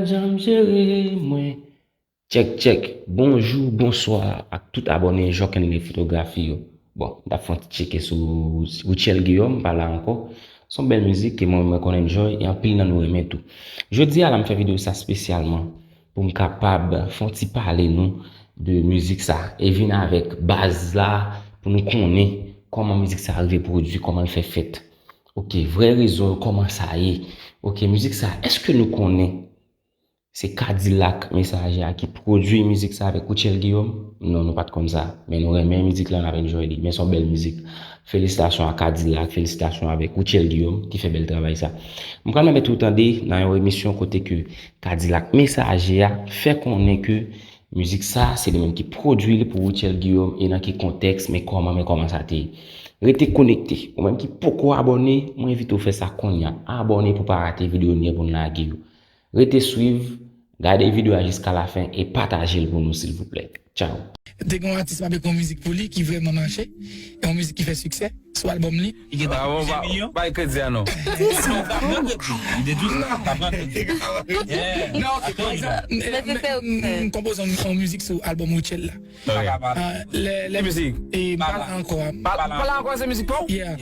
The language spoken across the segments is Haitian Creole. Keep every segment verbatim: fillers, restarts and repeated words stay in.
Janm jere mwen. Tchèk, tchèk. Bonjou, bonswa ak tout abòne Jòkenle Fotografi yo. Bon, m t ap fè yon ti tcheke sou Rutshelle Guillaume, pa la ankò. Se yon bèl mizik ke mwen, mwen konn enjoy e anpil nan nou renmen tou. Jodi a la, m fè videyo sa espesyalman pou m kapab fè yon ti pale nou de mizik sa e vin avèk baz la pou nou konnen kòman mizik sa rive pwodui, kòman l fè fèt. Oke, vrè rezon yo, kòman sa ye. Oke, mizik sa, èske nou konnen se Kadilak Mesaje a ki pwodui mizik sa avèk Rutshelle Guillaume? Non, nou pa t konn sa. Men nou renmen mizik la, n ap enjoy li. Men se yon bèl mizik. Felisitasyon a Kadilak, felisitasyon avèk Rutshelle Guillaume ki fè bèl travay sa. M pral mete w tande nan yon emisyon kote ke Kadilak Mesaje a fè konnen ke mizik sa, se li menm ki pwodui li pou Rutshelle Guillaume e nan ki kontèks, men kòman, men kòman sa te ye. Rete konekte. Ou menm ki poko abòne, mwen envite w fè sa kounye a. Abòne pou pa rate videyo nou gen pou n lage yo. Rete swiv, gade videyo a jiska lafen e pataje l pou nou silvouplè. Tchao. Te gen yon atis m ap ekri yon mizik pou li ki vrèman mache, e yon mizik ki fè siksè sou albòm li. Li gen plizyè milyon. Bay kredi a non. Li te dous, la pran kredi. Non, ok, pa egzanp, m konpoze yon mizik sou albòm Rutshelle la. Lè, lè, mizik. E pale ankò. Pale ankò se mizik pa w? Yeah.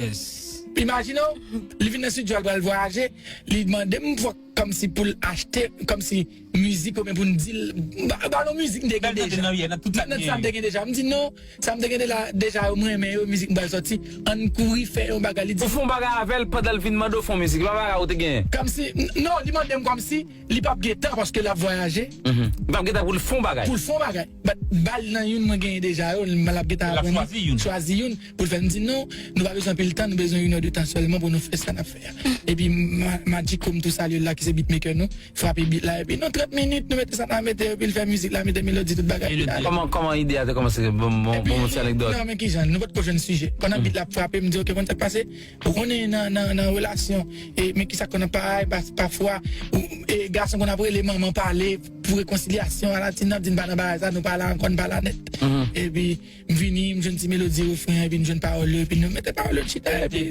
Imajine w, li vin nan estidyo, l pral vwayaje, li mande m pou kòmsi pou l achte, kòmsi mizik oubyen pou n di l, ba, ba nou mizik m te gen deja. Nan sa m te gen deja. M di non, sa m te gen deja, deja yo m renmen yo, mizik m pral sòti. Ann kouri fè yon bagay. Li di ou fè yon bagay avè l pandan l vin mande w fè yon mizik. Li pa bagay ou te genyen. Kòmsi, n- non, li mande m kòmsi li p ap gen tan paske l ap vwayaje. Li p ap gen tan pou l fè yon bagay. Pou l fè yon bagay. Bat bal nan youn mwen genyen deja yo, l ap gen tan aprann chwazi youn pou l fè. M di non, nou pa bezwen anpil tan, nou bezwen inè de tan sèlman pou nou fè sa n ap fè a. Epi Magico m tou salye l la ki se beatmaker nou, frape beat la epi nan trant minit nou mete sa n ap mete epi l fè mizik la, mete melodi tout bagay. Kòman, kòman ide a te kòmanse? Bon, bon, bon, ti anekdòt. Non, men kijan, nou potko jwenn sijè. Pandan beat la ap frape, m di oke, konn sa k pase? Ou konnen nan, nan, nan relasyon, e, men kisa k konn ap parèt pa- pafwa, ou, e, gason konn ap rele manman pale pou rekonsilyasyon, alatin n ap di n pa nan bagay sa, nou pa la ankò, n pa la nèt. Epi m vini, m jwenn ti melodi refren an, epi m jwenn pawòl yo, epi nou mete pawòl yo chita, epi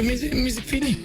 mizik, mizik fini.